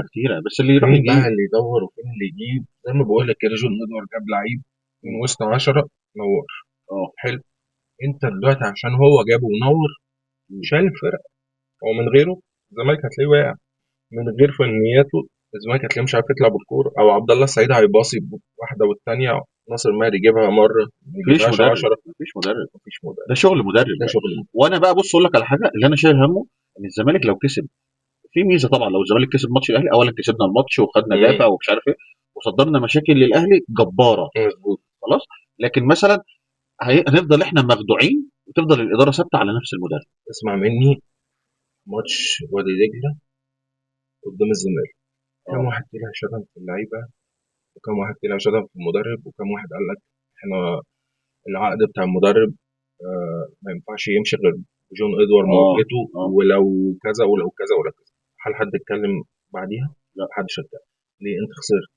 اللعيبة كتيرة، بس اللي يروح فين بقى يجيب. اللي يدور وفين اللي يجيب؟ زي ما بقول لك كده، جون ادوار جاب لعيب من وسط 10، نور. حلو. انت دلوقتي عشان هو جابه ونور شال الفرقة، هو من غيره الزمالك هتلاقيه واقع، من غير فنياته الزمالك هتلاقيه مش عارف يطلع بالكورة، او عبد الله السعيد هيباصي واحدة والثانية ناصر ماهر يجيبها مرة ما مفيش يجيبهاش مدرب. 10. مفيش مدرب. مفيش مدرب. ده شغل مدرب ده بقى. شغل مدرب. وانا بقى بص اقول لك على حاجة اللي انا شايل همه، ان الزمالك لو كسب في ميزة طبعا، لو الزمالك كسب ماتش الاهلي، اولا كسبنا الماتش وخدنا دافع ومش عارف ايه، وصدرنا مشاكل للاهلي جبارة. خلاص. لكن مثلا هنفضل احنا مخدوعين، وتفضل الادارة ثابتة على نفس المدرب. اسمع مني، ماتش وادي دجله قدام الزمالك، كم واحد طلع شتم في اللعيبة، وكم واحد طلع شتم في المدرب، وكم واحد قال لك احنا العقد بتاع المدرب ما ينفعش يمشي غير جون ادوار موافقته، ولو كذا ولو كذا ولو كذا. هل حد اتكلم بعديها؟ لا. محدش اتكلم. ليه؟ انت خسرت.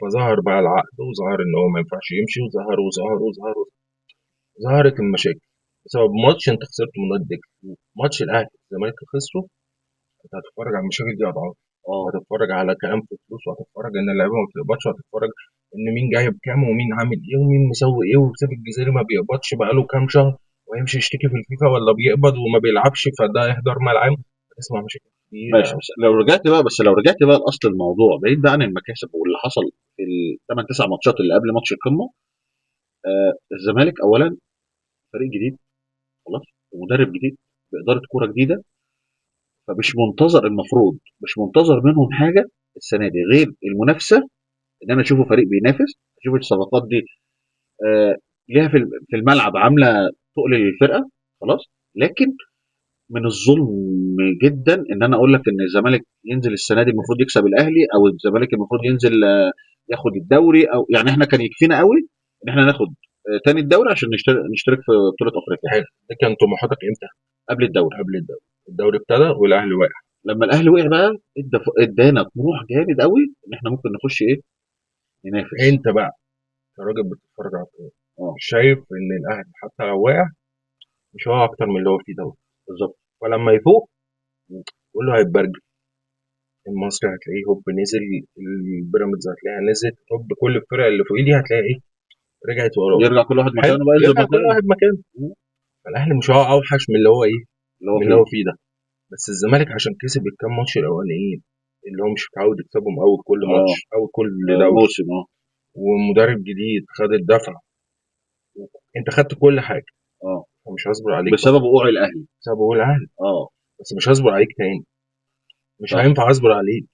فظهر بقى العقد، وظهر ان هو ما ينفعش يمشي، وظهر وظهر وظهر وظهر. ظهرت المشاكل بسبب ماتش انت خسرته من وادي دجله. ماتش الاهلي الزمالك خسره، انت هتتفرج على المشاكل دي اضعاف. وهتتفرج على كلام في فلوس، وهتتفرج ان اللعيبة ما بتقبضش، وهتتفرج ان مين جايب كام ومين عامل ايه ومين مسوي ايه، وسيف الجزيري ما بيقبضش بقاله كام شهر وهيمشي يشتكي في الفيفا، ولا بيقبض وما بيلعبش فده اهدار مال عام. هتسمع مشاكل كتير. ماشي، بس لو رجعت بقى لاصل الموضوع، بعيد بقى عن المكاسب واللي حصل في الثمان 9 ماتشات اللي قبل ماتش القمه، الزمالك اولا فريق جديد خلاص، ومدرب جديد بادارة كورة جديدة، فمش منتظر، المفروض مش منتظر منهم حاجة السنة دي غير المنافسة، ان انا اشوفه فريق بينافس، اشوف الصفقات دي ليها في الملعب عامله تقل للفرقة خلاص. لكن من الظلم جدا ان انا اقول لك ان الزمالك ينزل السنة دي المفروض يكسب الاهلي، او الزمالك المفروض ينزل ياخد الدوري، او يعني احنا كان يكفينا قوي ان احنا ناخد تاني الدوري عشان نشترك في بطوله افريقيا. حلو. ده كان طموحاتك امتى؟ قبل الدوري. قبل الدوري. الدوري ابتدى والاهلي وقع. لما الاهلي وقع بقى ادانا طموح جامد قوي ان احنا ممكن نخش ايه؟ ننافس. انت بقى كراجل بتتفرج على الكورة، شايف ان الاهلي حتى لو وقع مش هو اكتر من اللي هو فيه دوت. بالظبط. فلما يفوق كله هيتبرجل. المصري هتلاقيه هوب نزل، البيراميدز هتلاقيها نزلت هوب، كل الفرق اللي فوقيه دي هتلاقيها ايه؟ رجعت وراه. يرجع كل واحد مكانه بقى، ينزل يرجع كل مكانه. واحد مكانه. فالاهلي مش هو اوحش من اللي هو ايه؟ من اللي هو فيه ده. بس الزمالك عشان كسب الكام ماتش الاولانيين اللي هو مش متعود يكسبهم اول كل ماتش، اول كل دوري. موسم. ومدرب جديد خد الدفع، انت خدت كل حاجة. فمش هصبر عليك بسبب وقوع الاهلي. بسبب وقوع الاهلي. بس مش هصبر عليك تاني. مش هينفع اصبر عليك.